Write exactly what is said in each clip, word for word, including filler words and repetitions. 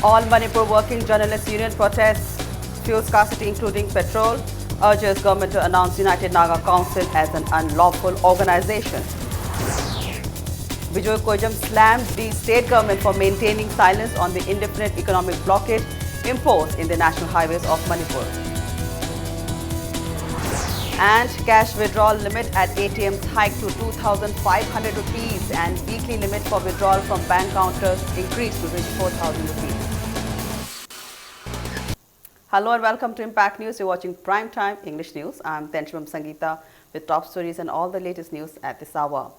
All Manipur Working Journalists Union protests fuel scarcity, including petrol, urges government to announce United Naga Council as an unlawful organization. Bijoy Koijam slammed the state government for maintaining silence on the indefinite economic blockade imposed in the national highways of Manipur. And cash withdrawal limit at A T Ms hiked to two thousand five hundred rupees and weekly limit for withdrawal from bank counters increased to twenty-four thousand rupees. Hello and welcome to Impact News. You're watching Prime Time English News. I'm Tenchimam Sangeeta with top stories and all the latest news at this hour.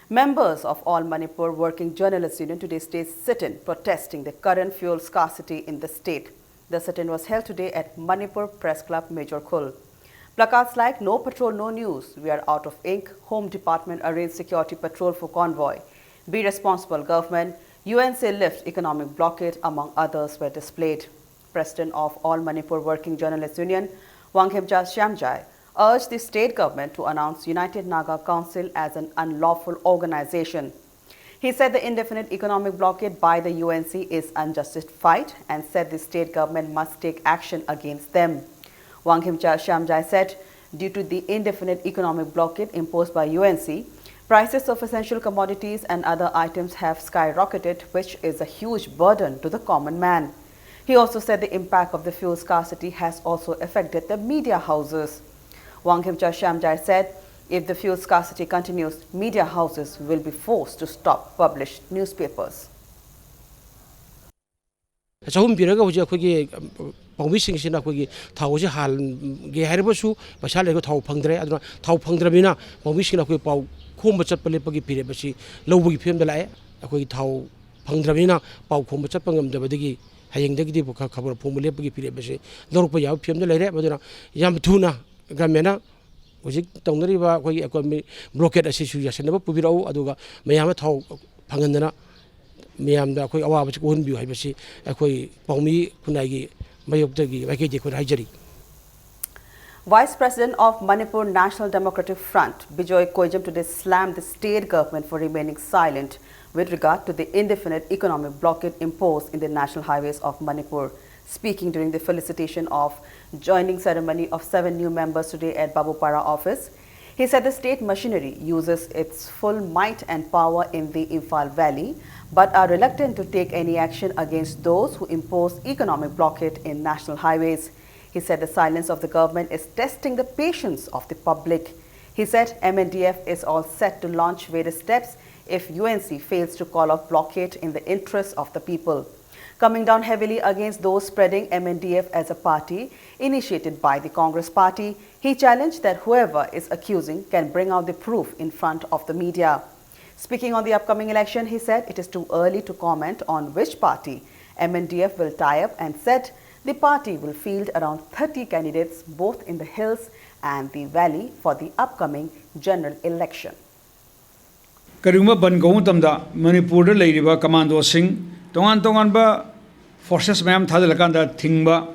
Members of All Manipur Working Journalists Union today staged sit-in protesting the current fuel scarcity in the state. The sit-in was held today at Manipur Press Club, Major Khul. Placards like "No patrol, no news," "We are out of ink," "Home Department arrange security patrol for convoy," "Be responsible, government," "U N C lift economic blockade," among others, were displayed. President of All Manipur Working Journalists Union, Wangkhemcha Shyamjai, urged the state government to announce United Naga Council as an unlawful organization. He said the indefinite economic blockade by the U N C is unjustified and said the state government must take action against them. Wangkhemcha Shyamjai said, due to the indefinite economic blockade imposed by U N C, prices of essential commodities and other items have skyrocketed, which is a huge burden to the common man. He also said the impact of the fuel scarcity has also affected the media houses. Wangkhemcha Shyamjai said, if the fuel scarcity continues, media houses will be forced to stop publish newspapers. ꯆꯍꯨꯝ ꯄꯤꯔꯒ ꯍꯧꯖꯤꯛ ꯑꯩꯈꯣꯏꯒꯤ ꯄꯥꯎꯃꯤꯁꯤꯡꯁꯤꯅ ꯑꯩꯈꯣꯏꯒꯤ ꯊꯥꯎꯁꯦ ꯍꯥꯟꯒꯦ ꯍꯥꯏꯔꯕꯁꯨ ꯄꯩꯁꯥ ꯂꯩꯔꯒ ꯊꯥꯎ ꯐꯪꯗ꯭ꯔꯦ꯫ ꯑꯗꯨꯅ ꯊꯥꯎ ꯐꯪꯗ꯭ꯔꯕꯅꯤꯅ ꯄꯥꯎꯃꯤꯁꯤꯡꯅ ꯑꯩꯈꯣꯏ ꯄꯥꯎ ꯈꯣꯝꯕ ꯆꯠꯄ ꯂꯦꯞꯄꯒꯤ ꯐꯤꯔꯦꯞ ꯑꯁꯤ ꯂꯧꯕꯒꯤ ꯐꯤꯕꯝꯗ ꯂꯥꯛꯑꯦ꯫ ꯑꯩꯈꯣꯏꯒꯤ ꯊꯥꯎ ꯐꯪꯗ꯭ꯔꯕꯅꯤꯅ ꯄꯥꯎ ꯈꯣꯝꯕ ꯆꯠꯄ ꯉꯝꯗꯕꯗꯒꯤ ꯍꯌꯦꯡꯗꯒꯤꯗꯤ ꯈ- ꯈꯕꯔ ꯐꯣꯡꯕ ꯂꯦꯞꯄꯒꯤ ꯐꯤꯔꯦꯞ ꯑꯁꯤ ꯂꯧꯔꯛꯄ ꯌꯥꯕ ꯐꯤꯕꯝꯗ ꯂꯩꯔꯦ꯫ ꯃꯗꯨꯅ ꯌꯥꯝ ꯊꯨꯅ ꯒꯃꯦꯟꯅ ꯍꯧꯖꯤꯛ ꯇꯧꯅꯔꯤꯕ ꯑꯩꯈꯣꯏꯒꯤ ꯏꯀꯣꯅꯣꯃꯤ ꯕ꯭ꯂꯣꯀꯦꯠ ꯑꯁꯤꯁꯨ ꯌꯥꯁꯟꯅꯕ ꯄꯨꯕꯤꯔꯛꯎ, ꯑꯗꯨꯒ ꯃꯌꯥꯝꯅ ꯊꯥꯎ ꯐꯪꯍꯟꯗꯅ ꯃꯤꯌꯥꯝꯗ ꯑꯩꯈꯣꯏ ꯑꯋꯥꯕꯁꯤ ꯀꯣꯛꯍꯟꯕꯤꯌꯨ ꯍꯥꯏꯕꯁꯤ ꯑꯩꯈꯣꯏ ꯄꯥꯎꯃꯤ ꯈꯨꯟꯅꯥꯏꯒꯤ ꯃꯥꯌꯣꯛꯇꯒꯤ ꯃꯥꯏꯀꯩꯗꯒꯤ ꯑꯩꯈꯣꯏꯅ ꯍꯥꯏꯖꯔꯤ꯫ Vice President of Manipur National Democratic Front, Bijoy Koijam, today slammed the state government for remaining silent with regard to the indefinite economic blockade imposed in the national highways of Manipur. Speaking during the felicitation of joining ceremony of seven new members today at Babupara office, he said the state machinery uses its full might and power in the Imphal Valley, but are reluctant to take any action against those who impose economic blockade in national highways. He said the silence of the government is testing the patience of the public. He said M N D F is all set to launch various steps if U N C fails to call off blockade in the interests of the people. Coming down heavily against those spreading M N D F as a party initiated by the Congress party, he challenged that whoever is accusing can bring out the proof in front of the media. Speaking on the upcoming election, he said it is too early to comment on which party M N D F will tie up and said the party will field around thirty candidates both in the hills and the valley for the upcoming general election. ꯀꯔꯤꯒꯨꯝꯕ ꯕꯟ ꯀꯧꯕ ꯃꯇꯝꯗ ꯃꯅꯤꯄꯨꯔꯗ ꯂꯩꯔꯤꯕ ꯀꯃꯥꯟꯗꯣꯁꯤꯡ, ꯇꯣꯉꯥꯟ ꯇꯣꯉꯥꯟꯕ forces ꯃꯌꯥꯝ ꯊꯥꯖꯤꯜꯂꯀꯥꯟꯗ ꯊꯤꯡꯕ,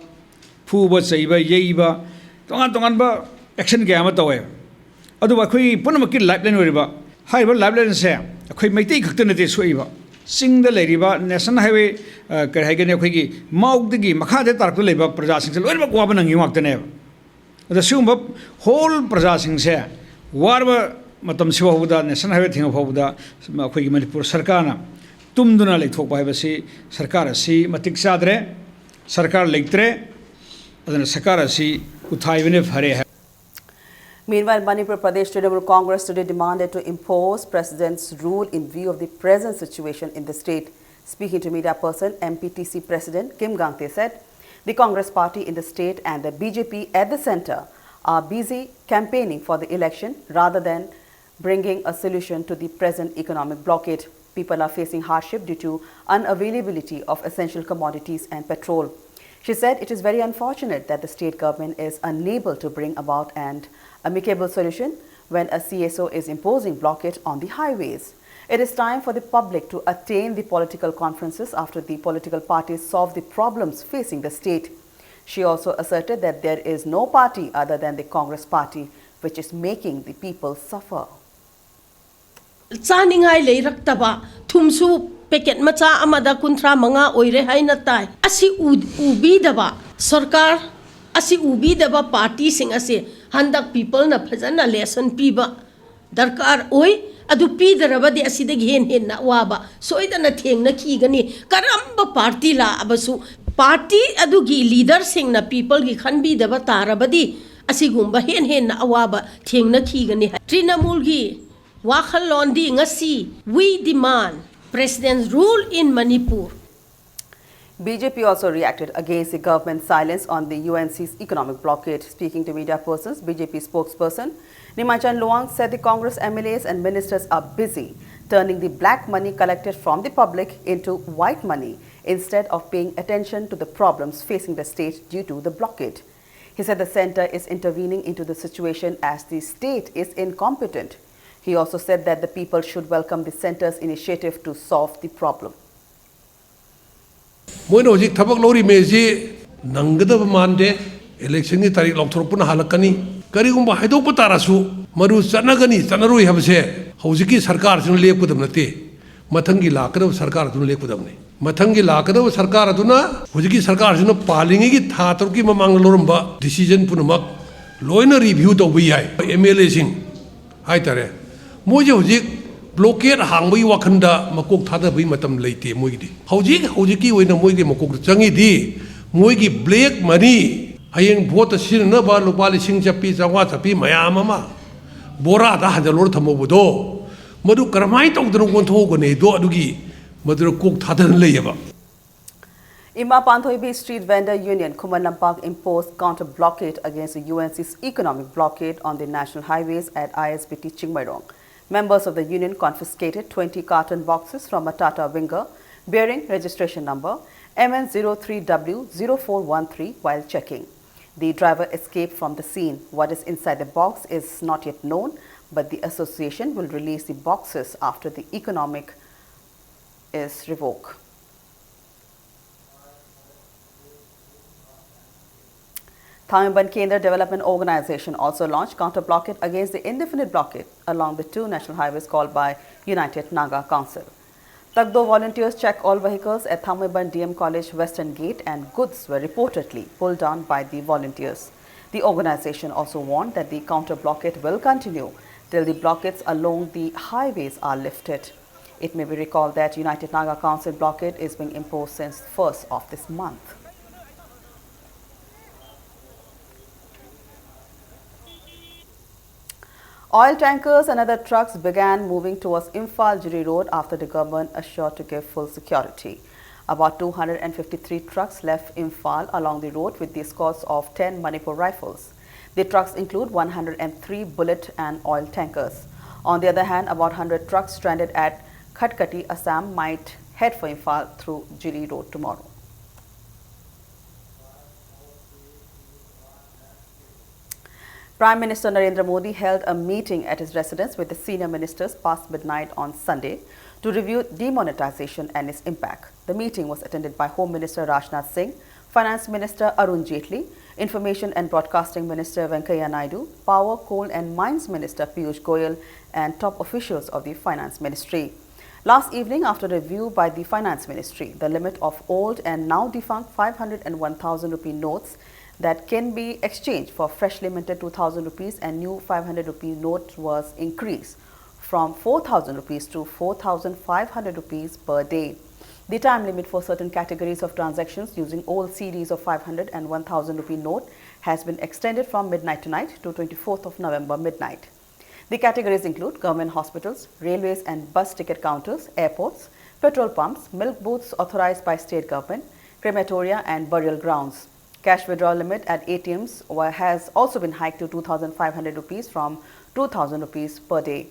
ꯐꯨꯕ, ꯆꯩꯕ, ꯌꯩꯕ, ꯇꯣꯉꯥꯟ ꯇꯣꯉꯥꯟꯕ ꯑꯦꯛꯁꯟ ꯀꯌꯥ ꯑꯃ ꯇꯧꯋꯦ꯫ ꯑꯗꯨꯕꯨ ꯑꯩꯈꯣꯏꯒꯤ ꯄꯨꯝꯅꯃꯛꯀꯤ ꯂꯥꯏꯐꯂꯥꯏꯟ ꯑꯣꯏꯔꯤꯕ ꯍꯥꯏꯔꯤꯕ ꯂꯥꯏꯐꯂꯥꯏꯟꯁꯦ ꯑꯩꯈꯣꯏ ꯃꯩꯇꯩ ꯈꯛꯇ ꯅꯠꯇꯦ ꯁꯣꯛꯏꯕ, ꯆꯤꯡꯗ ꯂꯩꯔꯤꯕ ꯅꯦꯁꯅꯦꯜ ꯍꯥꯏꯋꯦ, ꯑ, ꯀꯔꯤ ꯍꯥꯏꯒꯅꯤ, ꯑꯩꯈꯣꯏꯒꯤ ꯃꯥꯎꯗꯒꯤ ꯃꯈꯥꯗ ꯇꯥꯔꯛꯇ ꯂꯩꯕ ꯄ꯭ꯔꯖꯥꯁꯤꯡꯁꯦ ꯂꯣꯏꯅꯃꯛ ꯋꯥꯕ ꯅꯪꯉꯤ ꯉꯥꯛꯇꯅꯦꯕ꯫ ꯑꯗ ꯁꯤꯒꯨꯝꯕ ꯍꯣꯜ ꯄ꯭ꯔꯖꯥꯁꯤꯡꯁꯦ ꯋꯥꯔꯕ ꯃꯇꯝꯁꯤ ꯐꯥꯎꯕꯗ, ꯅꯦꯁꯅꯦꯜ ꯍꯥꯏꯋꯦ ꯊꯤꯡꯕ ꯐꯥꯎꯕꯗ ꯑꯩꯈꯣꯏꯒꯤ ꯃꯅꯤꯄꯨꯔ ꯁꯔꯀꯥꯔꯅ ꯇꯨꯝꯗꯨꯅ ꯂꯩꯊꯣꯛꯄ ꯍꯥꯏꯕꯁꯤ ꯁꯔꯀꯥꯔ ꯑꯁꯤ ꯃꯇꯤꯛ ꯆꯥꯗ꯭ꯔꯦ, ꯁꯔꯀꯥꯔ ꯂꯩꯇ꯭ꯔꯦ꯫ ꯑꯗꯨꯅ ꯁꯔꯀꯥꯔ ꯑꯁꯤ ꯎꯊꯥꯏꯕꯅ ꯐꯔꯦ ꯍꯥꯏ꯫ Meanwhile, Manipur Pradesh Trinamool Congress today demanded to impose president's rule in view of the present situation in the state. Speaking to media person, M P T C President Kim Gangte said the Congress party in the state and the B J P at the centre are busy campaigning for the election rather than bringing a solution to the present economic blockade. People are facing hardship due to unavailability of essential commodities and petrol. She said it is very unfortunate that the state government is unable to bring about an amicable solution when a C S O is imposing blockade on the highways. It is time for the public to attend the political conferences after the political parties solve the problems facing the state. She also asserted that there is no party other than the Congress party which is making the people suffer. ꯆꯥꯅꯤꯡꯉꯥꯏ ꯂꯩꯔꯛꯇꯕ, ꯊꯨꯝꯁꯨ packet ꯃꯆꯥ ꯑꯃꯗ ꯀꯨꯟꯊ꯭ꯔꯥ ꯃꯉꯥ ꯑꯣꯏꯔꯦ ꯍꯥꯏꯅ ꯇꯥꯏ꯫ ꯑꯁꯤ ꯎ- ꯎꯕꯤꯗꯕ ꯁꯔꯀꯥꯔ, ꯑꯁꯤ ꯎꯕꯤꯗꯕ ꯄꯥꯔꯇꯤꯁꯤꯡ ꯑꯁꯤ ꯍꯟꯗꯛ ꯄꯤꯄꯜꯅ ꯐꯖꯅ ꯂꯦꯁꯟ ꯄꯤꯕ ꯗꯔꯀꯥꯔ ꯑꯣꯏ꯫ ꯑꯗꯨ ꯄꯤꯗ꯭ꯔꯕꯗꯤ ꯑꯁꯤꯗꯒꯤ ꯍꯦꯟ ꯍꯦꯟꯅ ꯑꯋꯥꯕ ꯁꯣꯏꯗꯅ ꯊꯦꯡꯅꯈꯤꯒꯅꯤ꯫ ꯀꯔꯝꯕ ꯄꯥꯔꯇꯤ ꯂꯥꯛꯑꯕꯁꯨ ꯄꯥꯔꯇꯤ ꯑꯗꯨꯒꯤ ꯂꯤꯗꯔꯁꯤꯡꯅ ꯄꯤꯄꯜꯒꯤ ꯈꯟꯕꯤꯗꯕ ꯇꯥꯔꯕꯗꯤ ꯑꯁꯤꯒꯨꯝꯕ ꯍꯦꯟ ꯍꯦꯟꯅ ꯑꯋꯥꯕ ꯊꯦꯡꯅꯈꯤꯒꯅꯤ ꯍꯥꯏ꯫ ꯇ꯭ꯔꯤꯅꯃꯨꯜꯒꯤ ꯋꯥꯈꯜꯂꯣꯟꯗꯤ ꯉꯁꯤ We Demand President's Rule in Manipur. B J P also reacted against the government's silence on the U N C's economic blockade. Speaking to media persons, B J P spokesperson Nimaichan Luang said the Congress M L As and ministers are busy turning the black money collected from the public into white money instead of paying attention to the problems facing the state due to the blockade. He said the center is intervening into the situation as the state is incompetent. He also said that the people should welcome the center's initiative to solve the problem. ꯃꯣꯏꯅ ꯍꯧꯖꯤꯛ ꯊꯕꯛ ꯂꯧꯔꯤꯃꯦꯁꯤ ꯅꯪꯒꯗꯕ ꯃꯥꯟꯗꯦ꯫ ꯏꯂꯦꯛꯁꯟꯒꯤ ꯇꯥꯔꯤꯛ ꯂꯥꯎꯊꯣꯔꯛꯄꯅ ꯍꯥꯜꯂꯛꯀꯅꯤ꯫ ꯀꯔꯤꯒꯨꯝꯕ ꯍꯥꯏꯗꯣꯛꯄ ꯇꯥꯔꯁꯨ ꯃꯗꯨ ꯆꯠꯅꯒꯅꯤ ꯆꯠꯅꯔꯣꯏ ꯍꯥꯏꯕꯁꯦ ꯍꯧꯖꯤꯛꯀꯤ ꯁꯔꯀꯥꯔꯁꯤꯅ ꯂꯦꯞꯀꯗꯕ ꯅꯠꯇꯦ, ꯃꯊꯪꯒꯤ ꯂꯥꯛꯀꯗꯕ ꯁꯔꯀꯥꯔ ꯑꯗꯨꯅ ꯂꯦꯞꯀꯗꯕꯅꯤ꯫ ꯃꯊꯪꯒꯤ ꯂꯥꯛꯀꯗꯕ ꯁꯔꯀꯥꯔ ꯑꯗꯨꯅ ꯍꯧꯖꯤꯛꯀꯤ ꯁꯔꯀꯥꯔꯁꯤꯅ ꯄꯥꯜꯂꯤꯉꯩꯒꯤ ꯊꯥ ꯇꯔꯨꯛꯀꯤ ꯃꯃꯥꯡꯗ ꯂꯧꯔꯝꯕ ꯗꯤꯁꯤꯖꯟ ꯄꯨꯝꯅꯃꯛ ꯂꯣꯏꯅ ꯔꯤꯚ꯭ꯌꯨ ꯇꯧꯕ ꯌꯥꯏ꯫ ꯑꯦꯝ ꯑꯦꯜ ꯑꯦꯁꯤꯡ ꯍꯥꯏꯇꯥꯔꯦ, ꯃꯣꯏꯁꯦ ꯍꯧꯖꯤꯛ ꯕ꯭ꯂꯣꯀꯦꯠ ꯍꯥꯡꯕꯒꯤ ꯋꯥꯈꯜꯗ ꯃꯀꯣꯛ ꯊꯥꯗꯕꯒꯤ ꯃꯇꯝ ꯂꯩꯇꯦ ꯃꯣꯏꯒꯤꯗꯤ꯫ ꯍꯧꯖꯤꯛ ꯍꯧꯖꯤꯛꯀꯤ ꯑꯣꯏꯅ ꯃꯣꯏꯒꯤ ꯃꯀꯣꯛꯇ ꯆꯪꯉꯤꯗꯤ ꯃꯣꯏꯒꯤ ꯕ꯭ꯂꯦꯛ ꯃꯅꯤ, ꯍꯌꯦꯡ ꯚꯣꯠꯇ ꯁꯤꯖꯤꯟꯅꯅꯕ ꯂꯨꯄꯥ ꯂꯤꯁꯤꯡ ꯆꯠꯄꯤ ꯆꯥꯝꯃꯉꯥ ꯆꯠꯄꯤ ꯃꯌꯥꯝ ꯑꯃ ꯕꯣꯔꯥꯗ ꯍꯥꯟꯖꯜꯂꯨꯔ ꯊꯝꯍꯧꯕꯗꯣ, ꯃꯗꯨ ꯀꯔꯝꯍꯥꯏꯅ ꯇꯧꯗꯅ ꯑꯣꯟꯊꯣꯛꯑꯒꯅꯤꯗꯣ ꯑꯗꯨꯒꯤ ꯃꯗꯨꯗ ꯀꯣꯛ ꯊꯥꯗꯅ ꯂꯩꯌꯦꯕ꯫ Ima Panthoibi Street Vendor Union Khuman Lampak imposed counter blockade against the U N C's economic blockade on the national highways at I S B T Chingmeirong. Members of the union confiscated twenty carton boxes from a Tata Winger bearing registration number M N zero three W zero four one three while checking. The driver escaped from the scene. What is inside the box is not yet known, but the association will release the boxes after the economic is revoked. Thangmeiban Kendra Development Organization also launched counter blockade against the indefinite blockade along the two national highways called by United Naga Council. Takdo volunteers checked all vehicles at Thangmeiban D M College Western Gate and goods were reportedly pulled down by the volunteers. The organization also warned that the counter blockade will continue till the blockades along the highways are lifted. It may be recalled that United Naga Council blockade is being imposed since first of this month. Oil tankers and other trucks began moving towards Imphal Jiri Road after the government assured to give full security. About two hundred fifty-three trucks left Imphal along the road with the escorts of ten Manipur Rifles. The trucks include one hundred three bullet and oil tankers. On the other hand, about one hundred trucks stranded at Khatkati, Assam, might head for Imphal through Jiri Road tomorrow. Prime Minister Narendra Modi held a meeting at his residence with the senior ministers past midnight on Sunday to review demonetization and its impact. The meeting was attended by Home Minister Rajnath Singh, Finance Minister Arun Jaitley, Information and Broadcasting Minister Venkaiah Naidu, Power, Coal and Mines Minister Piyush Goyal, and top officials of the Finance Ministry. Last evening, after review by the Finance Ministry, the limit of old and now defunct five hundred and one thousand rupee notes that can be exchanged for freshly minted two thousand rupees and new five hundred rupee note was increased from four thousand rupees to four thousand five hundred rupees per day. The time limit for certain categories of transactions using old series of five hundred and one thousand rupee note has been extended from midnight tonight to twenty-fourth of November midnight. The categories include government hospitals, railways and bus ticket counters, airports, petrol pumps, milk booths authorized by state government, crematoria and burial grounds. Cash withdrawal limit at A T Ms were, has also been hiked to two thousand five hundred rupees from two thousand rupees per day.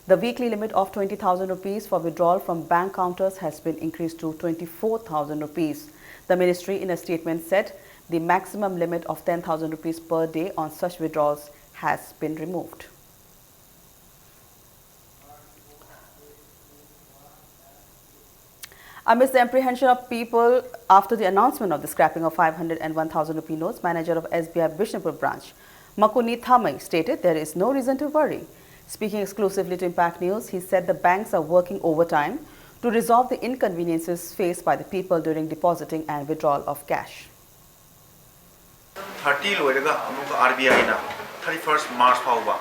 The weekly limit of twenty thousand rupees for withdrawal from bank counters has been increased to twenty-four thousand rupees. The ministry, in a statement, said the maximum limit of ten thousand rupees per day on such withdrawals has been removed. Amidst the apprehension of people after the announcement of the scrapping of five hundred and one thousand rupee notes, manager of S B I Bishnupur branch, Makuni Thamai, stated there is no reason to worry. Speaking exclusively to Impact News, he said the banks are working overtime to resolve the inconveniences faced by the people during depositing and withdrawal of cash. Thirty ꯂꯣꯏꯔꯒ ꯑꯃꯨꯛꯀ R B ꯑꯥꯏꯅ thirty first March ꯐꯥꯎꯕ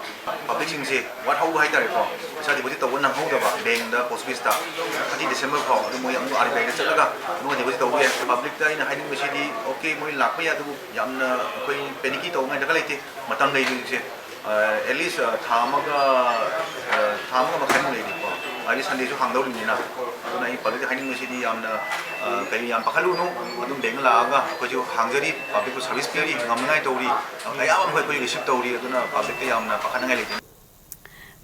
ꯄꯕ꯭ꯂꯤꯛꯁꯤꯡꯁꯦ ꯋꯥꯠꯍꯧꯕ ꯍꯥꯏꯇꯥꯔꯦꯀꯣ, ꯄꯩꯁꯥ deposit ꯇꯧꯕ ꯅꯪꯍꯧꯗꯕ ꯕꯦꯡꯗ, ꯄꯣꯁ ꯑꯣꯐꯤꯁꯇ, ꯊꯥꯔꯇꯤ ꯗꯤꯁꯦꯝꯕꯔ ꯐꯥꯎ ꯑꯗꯨ ꯃꯣꯏ ꯑꯃꯨꯛ ꯑꯥꯔ ꯕꯤ ꯑꯥꯏꯗ ꯆꯠꯂꯒ ꯑꯃꯨꯛ ꯗꯤꯄꯣꯖꯤꯠ ꯇꯧꯕ ꯌꯥꯏ꯫ ꯄꯕ꯭ꯂꯤꯛꯇ ꯑꯩꯅ ꯍꯥꯏꯅꯤꯡꯕꯁꯤꯗꯤ, ꯑꯣꯀꯦ, ꯃꯣꯏ ꯂꯥꯛꯄ ꯌꯥꯏ, ꯑꯗꯨꯕꯨ ꯌꯥꯝꯅ ꯑꯩꯈꯣꯏ ꯄꯦꯅꯤꯀꯤ ꯇꯧꯅꯤꯡꯉꯥꯏ ꯗꯔꯀꯥꯔ ꯂꯩꯇꯦ꯫ ꯃꯇꯝ ꯂꯩꯔꯤꯁꯦ ꯑꯦꯠꯂꯤꯁ ꯊꯥ ꯑꯃꯒ, ꯊꯥ ꯑꯃꯒ ꯃꯈꯥꯏꯃꯨꯛ ꯂꯩꯔꯤꯀꯣ꯫ ꯍꯥꯏꯗꯤ ꯁꯟꯗꯦꯁꯨ ꯍꯥꯡꯗꯧꯔꯤꯕꯅꯤꯅ꯫ ꯑꯗꯨꯅ ꯑꯩ ꯄꯕ꯭ꯂꯤꯛꯇ ꯍꯥꯏꯅꯤꯡꯕꯁꯤꯗꯤ, ꯌꯥꯝꯅ ꯀꯔꯤ, ꯌꯥꯝ ꯄꯥꯈꯠꯂꯨꯅꯨ꯫ ꯑꯗꯨꯝ ꯕꯦꯡ ꯂꯥꯛꯑꯒ ꯑꯩꯈꯣꯏꯁꯨ ꯍꯥꯡꯖꯔꯤ, ꯄꯕ꯭ꯂꯤꯛꯄꯨ ꯁꯥꯔꯚꯤꯁ ꯄꯤꯔꯤ, ꯉꯝꯅꯉꯥꯏ ꯇꯧꯔꯤ꯫ ꯑꯌꯥꯝꯕ ꯃꯈꯩ ꯑꯩꯈꯣꯏ ꯔꯤꯁꯤꯞ ꯇꯧꯔꯤ꯫ ꯑꯗꯨꯅ ꯄꯕ꯭ꯂꯤꯛꯇ ꯌꯥꯝꯅ ꯄꯥꯈꯠꯅꯉꯥꯏ ꯂꯩꯇꯦ꯫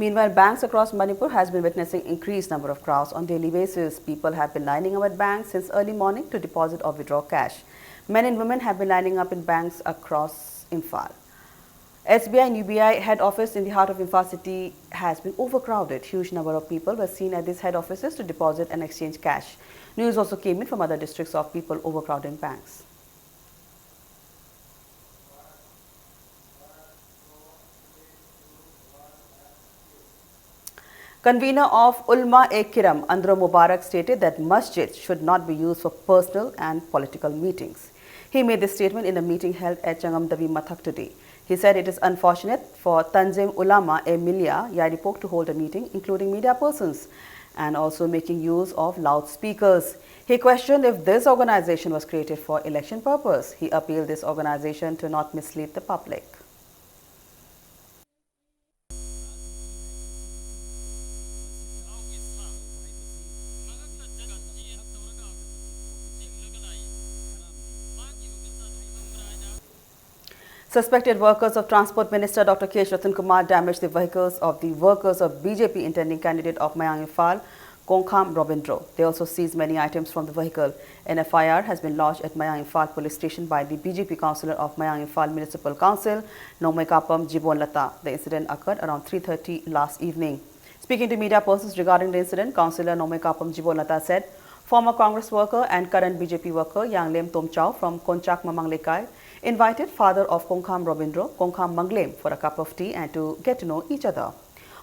Meanwhile, banks across Manipur has been witnessing increased number of crowds on daily basis. People have been lining up at banks since early morning to deposit or withdraw cash. Men and women have been lining up in banks across Imphal. S B I and U B I head office in the heart of Imphal city has been overcrowded. Huge number of people were seen at these head offices to deposit and exchange cash. News also came in from other districts of people overcrowding banks. Convener of Ulama-e-Kiram, Andro Mubarak, stated that masjid should not be used for personal and political meetings. He made this statement in a meeting held at Changamdavi Mathak today. He said it is unfortunate for Tanzim Ulama-e-Millia, Yairipok, to hold a meeting, including media persons, and also making use of loudspeakers. He questioned if this organization was created for election purpose. He appealed this organization to not mislead the public. Suspected workers of Transport Minister Doctor K Shratan Kumar damaged the vehicles of the workers of B J P intending candidate of Mayang Imphal, Kongkham Robindro. They also seized many items from the vehicle. An F I R has been lodged at Mayang Imphal Police Station by the B J P councillor of Mayang Imphal Municipal Council, Nongmei Kapam Jibon Lata. The incident occurred around three thirty last evening. Speaking to media persons regarding the incident, Councillor Nongmei Kapam Jibon Lata said, Former Congress worker and current B J P worker Yanglem Tomchao from Konchak Mamang Lekai invited father of Kongkham Robindro, Kongkham Manglem, for a cup of tea and to get to know each other.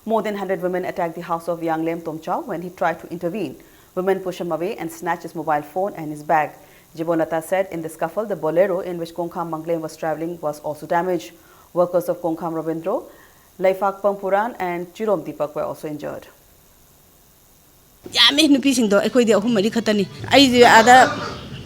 More than one hundred women attacked the house of Yanglem Tomchao when he tried to intervene. Women pushed him away and snatched his mobile phone and his bag. Jibonlata said in the scuffle, the Bolero in which Kongkham Manglem was traveling was also damaged. Workers of Kongkham Robindro, Laifak Pampuran and Chirom Deepak were also injured. ꯌꯥꯝꯃꯤ ꯅꯨꯄꯤꯁꯤꯡꯗꯣ, ꯑꯩꯈꯣꯏꯗꯤ ꯑꯍꯨꯝ ꯃꯔꯤ ꯈꯛꯇꯅꯤ꯫ ꯑꯩꯁꯦ ꯑꯥꯗ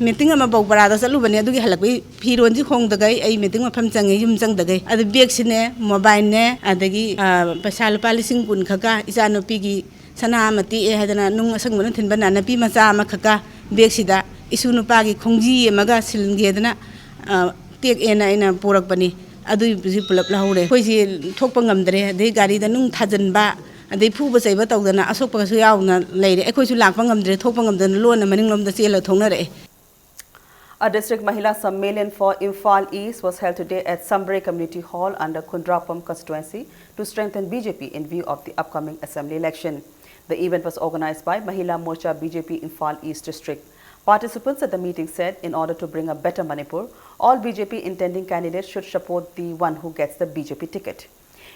meeting ꯑꯃ ꯕꯧꯄꯔꯥꯗ ꯆꯠꯂꯨꯕꯅꯦ, ꯑꯗꯨꯒꯤ ꯍꯜꯂꯛꯄꯒꯤ ꯐꯤꯔꯣꯟꯁꯤ ꯍꯣꯡꯗꯒꯩ ꯑꯩ meeting ꯃꯐꯝ ꯆꯪꯉꯦ, ꯌꯨꯝ ꯆꯪꯗꯒꯩ꯫ ꯑꯗꯨ bag ꯁꯤꯅꯦ, mobile ꯅꯦ, ꯑꯗꯒꯤ ꯑ, ꯄꯩꯁꯥ ꯂꯨꯄꯥ ꯂꯤꯁꯤꯡ ꯀꯨꯟ ꯈꯛꯀ, ꯏꯆꯥꯅꯨꯄꯤꯒꯤ ꯁꯅꯥ ꯑꯃ ꯇꯦꯛꯑꯦ ꯍꯥꯏꯗꯅ ꯅꯨꯡ ꯑꯁꯪꯕꯅ ꯊꯤꯟꯕ ꯅꯥꯅꯞꯄꯤ ꯃꯆꯥ ꯑꯃꯈꯛꯀ bag ꯁꯤꯗ, ꯏꯁꯨ ꯅꯨꯄꯥꯒꯤ ꯈꯣꯡꯖꯤ ꯑꯃꯒ ꯁꯤꯜꯒꯦꯗꯅ ꯑ, ꯇꯦꯛꯑꯦꯅ ꯑꯩꯅ ꯄꯨꯔꯛꯄꯅꯤ꯫ ꯑꯗꯨꯏꯁꯨ ꯄꯨꯂꯞ ꯂꯧꯍꯧꯔꯦ꯫ ꯑꯩꯈꯣꯏꯁꯤ ꯊꯣꯛꯄ ꯉꯝꯗ꯭ꯔꯦ, ꯑꯗꯩ ꯒꯥꯔꯤꯗ ꯅꯨꯡ ꯊꯥꯖꯤꯟꯕ, ꯑꯗꯩ ꯐꯨꯕ ꯆꯩꯕ ꯇꯧꯗꯅ ꯑꯁꯣꯛꯄꯒꯁꯨ ꯌꯥꯎꯅ ꯂꯩꯔꯦ꯫ ꯑꯩꯈꯣꯏꯁꯨ ꯂꯥꯛꯄ ꯉꯝꯗ꯭ꯔꯦ, ꯊꯣꯛꯄ ꯉꯝꯗꯅ ꯂꯣꯟꯅ ꯃꯅꯤꯡꯂꯣꯝꯗ ꯆꯦꯜꯂ ꯊꯣꯛꯅꯔꯛꯑꯦ꯫ A District Mahila Sammelan for Imphal East was held today at Sambre Community Hall under Khundrapam constituency to strengthen B J P in view of the upcoming assembly election. The event was organized by Mahila Morcha B J P Imphal East District. Participants at the meeting said in order to bring a better Manipur, all B J P intending candidates should support the one who gets the B J P ticket.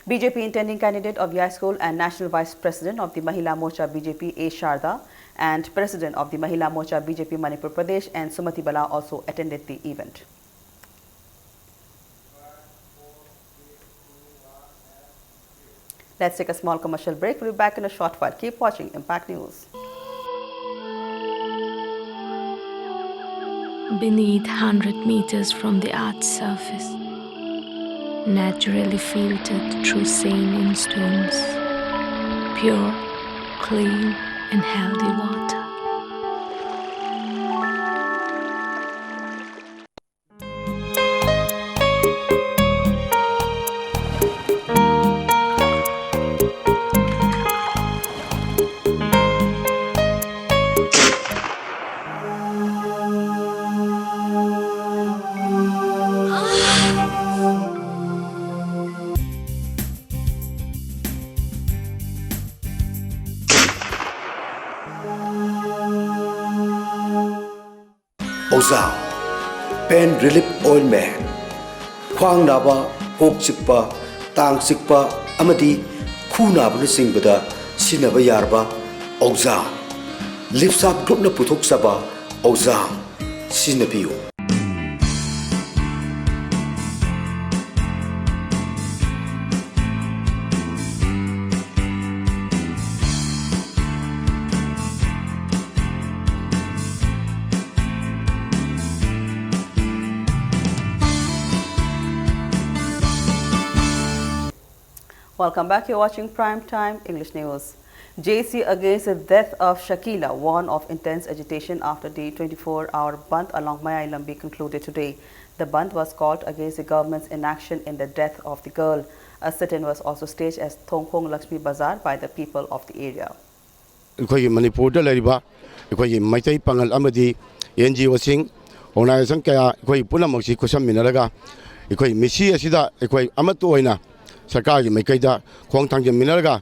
B J P intending candidate of Yaskol and National Vice President of the Mahila Morcha B J P A Sharda and President of the Mahila Morcha B J P Manipur Pradesh and Sumati Bala also attended the event. Let's take a small commercial break. We'll be back in a short while. Keep watching Impact News. Beneath hundred meters from the earth's surface, naturally filtered through saline stones, pure, clean, and healthy water. ꯑꯣꯖꯥꯝ, Pain Relief Ointment, ꯈ꯭ꯋꯥꯡ ꯅꯥꯕ, ꯀꯣꯛ ꯆꯤꯛꯄ, ꯇꯥꯡ ꯆꯤꯛꯄ ꯑꯃꯗꯤ ꯈꯨ ꯅꯥꯕꯅꯆꯤꯡꯕꯗ ꯁꯤꯖꯤꯟꯅꯕ ꯌꯥꯔꯕ ꯑꯣꯖꯥꯝ, ꯂꯤꯞꯁꯥꯞ ꯒ꯭ꯔꯨꯞꯅ ꯄꯨꯊꯣꯛꯆꯕ ꯑꯣꯖꯥꯝ ꯁꯤꯖꯤꯟꯅꯕꯤꯌꯨ꯫ Welcome back. You're watching Prime Time English News. J C against the death of Shakila, warn of intense agitation after the twenty-four hour bandh along Mayai Lambi concluded today. The bandh was called against the government's inaction in the death of the girl. A sit-in was also staged at Thongkhong Lakshmi Bazar by the people of the area. ꯑꯩꯈꯣꯏꯒꯤ ꯃꯅꯤꯄꯨꯔꯗ ꯂꯩꯔꯤꯕ ꯑꯩꯈꯣꯏꯒꯤ ꯃꯩꯇꯩ ꯄꯥꯉꯜ ꯑꯃꯗꯤ and G ꯑꯣꯁꯤꯡ, organisation ꯀꯌꯥ, ꯑꯩꯈꯣꯏ ꯄꯨꯝꯅꯃꯛꯁꯤ ꯈꯨꯠꯁꯝꯃꯤꯟꯅꯔꯒ ꯑꯩꯈꯣꯏ ꯃꯤꯠꯁꯤ ꯑꯁꯤꯗ ꯑꯩꯈꯣꯏ ꯑꯃꯠꯇ ꯑꯣꯏꯅ ꯁꯔꯀꯥꯔꯒꯤ ꯃꯥꯏꯀꯩꯗ ꯈꯣꯡ ꯊꯥꯡꯖꯤꯟꯃꯤꯟꯅꯔꯒ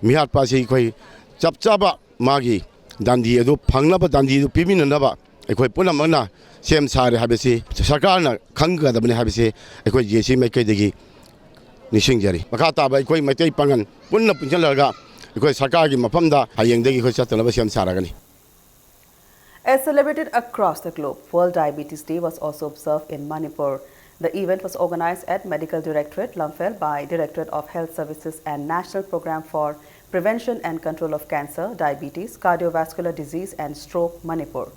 ꯃꯤꯍꯥꯠꯄ ꯑꯁꯤ ꯑꯩꯈꯣꯏ ꯆꯞ ꯆꯥꯕ ꯃꯥꯒꯤ ꯗꯥꯟꯗꯤ ꯑꯗꯨ ꯐꯪꯅꯕ, ꯗꯥꯟꯗꯤ ꯑꯗꯨ ꯄꯤꯃꯤꯟꯅꯅꯕ ꯑꯩꯈꯣꯏ ꯄꯨꯝꯅꯃꯛꯅ ꯁꯦꯝ ꯁꯥꯔꯦ ꯍꯥꯏꯕꯁꯤ ꯁꯔꯀꯥꯔꯅ ꯈꯪꯒꯗꯕꯅꯤ ꯍꯥꯏꯕꯁꯤ ꯑꯩꯈꯣꯏ ꯖꯦ ꯁꯤ ꯃꯥꯏꯀꯩꯗꯒꯤ ꯅꯤꯡꯁꯤꯡꯖꯔꯤ꯫ ꯃꯈꯥ ꯇꯥꯕ ꯑꯩꯈꯣꯏ ꯃꯩꯇꯩ ꯄꯥꯉꯜ ꯄꯨꯟꯅ ꯄꯨꯟꯁꯤꯜꯂꯒ ꯑꯩꯈꯣꯏ ꯁꯔꯀꯥꯔꯒꯤ ꯃꯐꯝꯗ ꯍꯌꯦꯡꯗꯒꯤ ꯑꯩꯈꯣꯏ ꯆꯠꯇꯅꯕ ꯁꯦꯝ ꯁꯥꯔꯒꯅꯤ꯫ As celebrated across the globe, World Diabetes Day was also observed in Manipur. The event was organized at Medical Directorate, Lamphel, by Directorate of Health Services and National Program for Prevention and Control of Cancer, Diabetes, Cardiovascular Disease and Stroke, Manipur.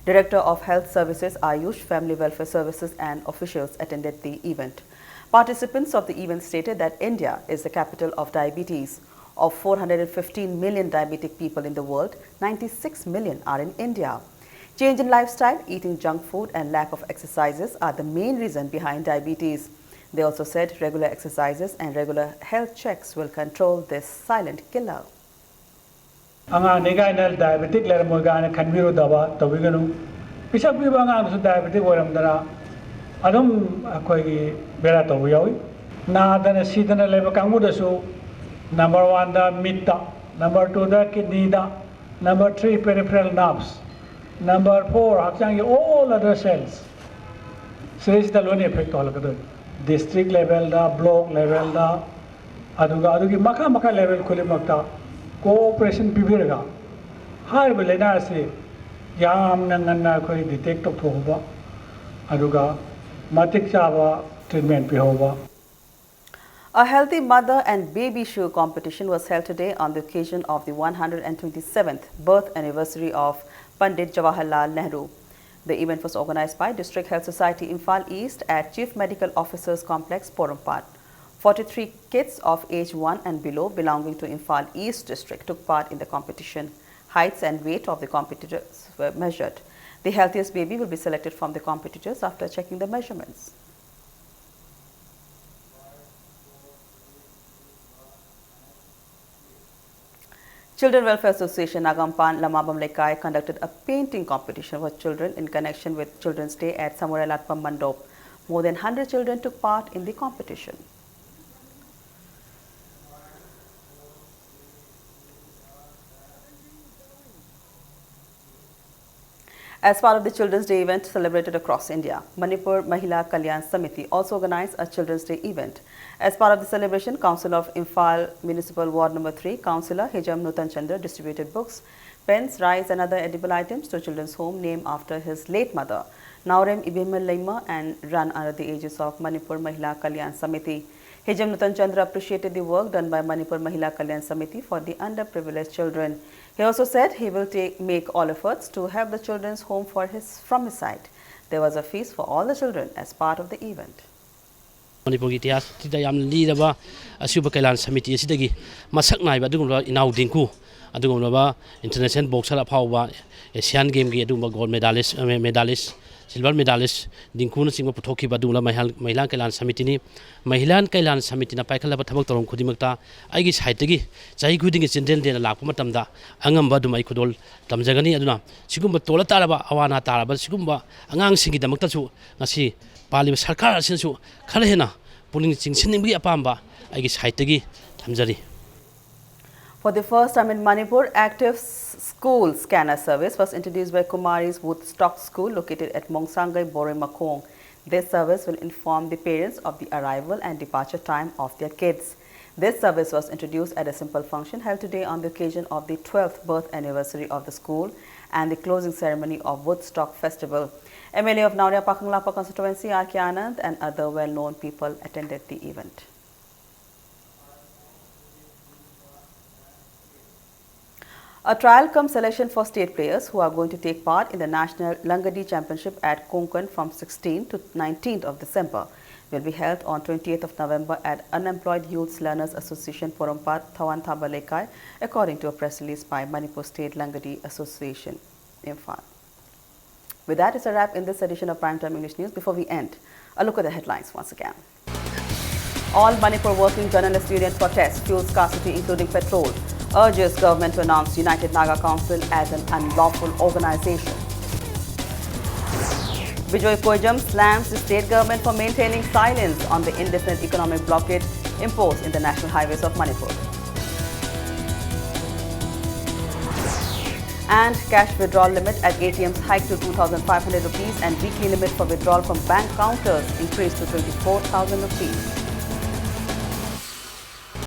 Director of Health Services, Ayush, Family Welfare Services and officials attended the event. Participants of the event stated that India is the capital of diabetes. Of four hundred fifteen million diabetic people in the world, ninety-six million are in India. Change in lifestyle, eating junk food, and lack of exercises are the main reason behind diabetes. They also said regular exercises and regular health checks will control this silent killer. ꯑꯉꯥꯡꯅꯤ ꯀꯥꯏꯅ diabetic ꯂꯩꯔꯝꯃꯣꯏ ꯀꯥꯏꯅ ꯈꯟꯕꯤꯔꯨꯗꯕ ꯇꯧꯕꯤꯒꯅꯨ꯫ ꯄꯤꯁꯛ ꯄꯤꯕ ꯑꯉꯥꯡꯁꯨ diabetic ꯑꯣꯏꯔꯝꯗꯅ ꯑꯗꯨꯝ ꯑꯩꯈꯣꯏꯒꯤ ꯕꯦꯔꯥ ꯇꯧꯕ ꯌꯥꯎꯏ꯫ ꯅꯥꯗꯅ ꯁꯤꯗꯅ ꯂꯩꯕ ꯀꯥꯡꯕꯨꯗꯁꯨ ꯅꯝꯕꯔ ꯋꯥꯟꯗ ꯃꯤꯠꯇ, ꯅꯝꯕꯔ ꯇꯨꯗ ꯀꯤꯗꯅꯤꯗ, number three peripheral nerves, number four ꯍꯛꯆꯥꯡꯒꯤ ꯑꯣꯜ All other cells ꯁꯤꯗꯩꯁꯤꯗ ꯂꯣꯏꯅ effect ꯇꯧꯍꯜꯂꯛꯀꯗꯣꯏꯅꯤ꯫ District levelꯗ, block levelꯗ, ꯑꯗꯨꯒ ꯑꯗꯨꯒꯤ ꯃꯈꯥ ꯃꯈꯥ level ꯈꯨꯗꯤꯡꯃꯛꯇ cooperation ꯄꯤꯕꯤꯔꯒ ꯍꯥꯏꯔꯤꯕ ꯂꯥꯏꯅꯥ ꯑꯁꯤ ꯌꯥꯝꯅ ꯉꯟꯅ ꯑꯩꯈꯣꯏ detect ꯇꯧꯊꯣꯛꯍꯧꯕ, ꯑꯗꯨꯒ ꯃꯇꯤꯛ ꯆꯥꯕ treatment ꯄꯤꯍꯧꯕ꯫ A Healthy Mother and Baby Shoe competition was held today on the occasion of the one hundred twenty-seventh birth anniversary of Pandit Jawaharlal Nehru. The event was organized by District Health Society Imphal East at Chief Medical Officer's Complex, Porompat. Forty-three kids of age one and below belonging to Imphal East District took part in the competition. Heights and weight of the competitors were measured. The healthiest baby will be selected from the competitors after checking the measurements. Children Welfare Association Nagampan Lamabam Lekai conducted a painting competition for children in connection with Children's Day at Samurai Latpam Mandop. More than hundred children took part in the competition. As part of the Children's Day event celebrated across India, Manipur Mahila Kalyan Samiti also organized a Children's Day event. As part of the celebration, Council of Imphal Municipal Ward Number Three Councillor Hijam Nutan Chandra distributed books, pens, rice and other edible items to children's home named after his late mother, Naorem Ibhima Leima, and run under the aegis of Manipur Mahila Kalyan Samiti. Hijam Nutan Chandra appreciated the work done by Manipur Mahila Kalyan Samiti for the underprivileged children. He also said he will take, make all efforts to have the children's home for his, from his side. There was a feast for all the children as part of the event. ꯃꯅꯤꯄꯨꯔꯒꯤ ꯏꯇꯤꯍꯥꯁꯇ ꯌꯥꯝꯅ ꯂꯤꯔꯕ ꯑꯁꯤꯒꯨꯝꯕ ꯀꯩꯂꯥꯟ ꯁꯃꯤꯇꯤ ꯑꯁꯤꯗꯒꯤ ꯃꯁꯛ ꯅꯥꯏꯕ ꯑꯗꯨꯒꯨꯝꯂꯕ ꯏꯅꯥꯎ ꯗꯤꯡꯀꯨ, ꯑꯗꯨꯒꯨꯝꯂꯕ international boxer ꯑꯐꯥꯎꯕ, Asian Gameꯒꯤ ꯑꯗꯨꯒꯨꯝꯕ gold medalist, medalist, silver medalist ꯗꯤꯡꯀꯨꯅꯆꯤꯡꯕ ꯄꯨꯊꯣꯛꯈꯤꯕ ꯑꯗꯨꯒꯨꯝꯂꯕ ꯃꯍꯤꯂꯥ ꯀꯩꯂꯥꯟ ꯁꯃꯤꯇꯤꯅꯤ꯫ ꯃꯍꯤꯂꯥ ꯀꯩꯂꯥꯟ ꯁꯃꯤꯇꯤꯅ ꯄꯥꯏꯈꯠꯂꯕ ꯊꯕꯛ ꯊꯧꯔꯝ ꯈꯨꯗꯤꯡꯃꯛꯇ ꯑꯩꯒꯤ sideꯇꯒꯤ ꯆꯍꯤ ꯈꯨꯗꯤꯡꯒꯤ ꯆꯤꯜꯗ꯭ꯔꯦꯟ ꯗꯦꯅ ꯂꯥꯛꯄ ꯃꯇꯝꯗ ꯑꯉꯝꯕ ꯑꯗꯨꯝ ꯑꯩ ꯈꯨꯗꯣꯜ ꯇꯝꯖꯒꯅꯤ꯫ ꯑꯗꯨꯅ ꯁꯤꯒꯨꯝꯕ ꯇꯣꯜꯂ ꯇꯥꯔꯕ, ꯑꯋꯥ ꯑꯅꯥ ꯇꯥꯔꯕ ꯁꯤꯒꯨꯝꯕ ꯑꯉꯥꯡꯁꯤꯡꯒꯤꯗꯃꯛꯇꯁꯨ ꯉꯁꯤ ꯄꯥꯜꯂꯤꯕ ꯁꯔꯀꯥꯔ ꯑꯁꯤꯅꯁꯨ ꯈꯔ ꯍꯦꯟꯅ ꯄꯨꯛꯅꯤꯡ ꯆꯤꯡꯁꯤꯟꯅꯤꯡꯕꯒꯤ ꯑꯄꯥꯝꯕ ꯑꯩꯒꯤ sideꯇꯒꯤ ꯊꯝꯖꯔꯤ꯫ For the first time in Manipur, active school scanner service was introduced by Kumari's Woodstock School located at Mongsangai Boroi Makhong. This service will inform the parents of the arrival and departure time of their kids. This service was introduced at a simple function held today on the occasion of the twelfth birth anniversary of the school and the closing ceremony of Woodstock Festival. M L A of Naoria Pakhang Lapa constituency, R K Anand, and other well-known people attended the event. A trial cum selection for state players who are going to take part in the National Langadi Championship at Konkan from sixteenth to nineteenth of December will be held on twentieth of November at Unemployed Youths Learners Association Porompat, Thawan Thaba Leikai, according to a press release by Manipur State Langadi Association, Imphal. With that, it's a wrap in this edition of Primetime English News. Before we end, a look at the headlines once again. All Manipur Working Journalists Union protests fuel scarcity, including petrol, urges government to announce United Naga Council as an unlawful organization. Bijoy Koijam slams the state government for maintaining silence on the indefinite economic blockade imposed in the national highways of Manipur. And cash withdrawal limit at A T Ms hiked to two thousand five hundred rupees and weekly limit for withdrawal from bank counters increased to twenty-four thousand rupees.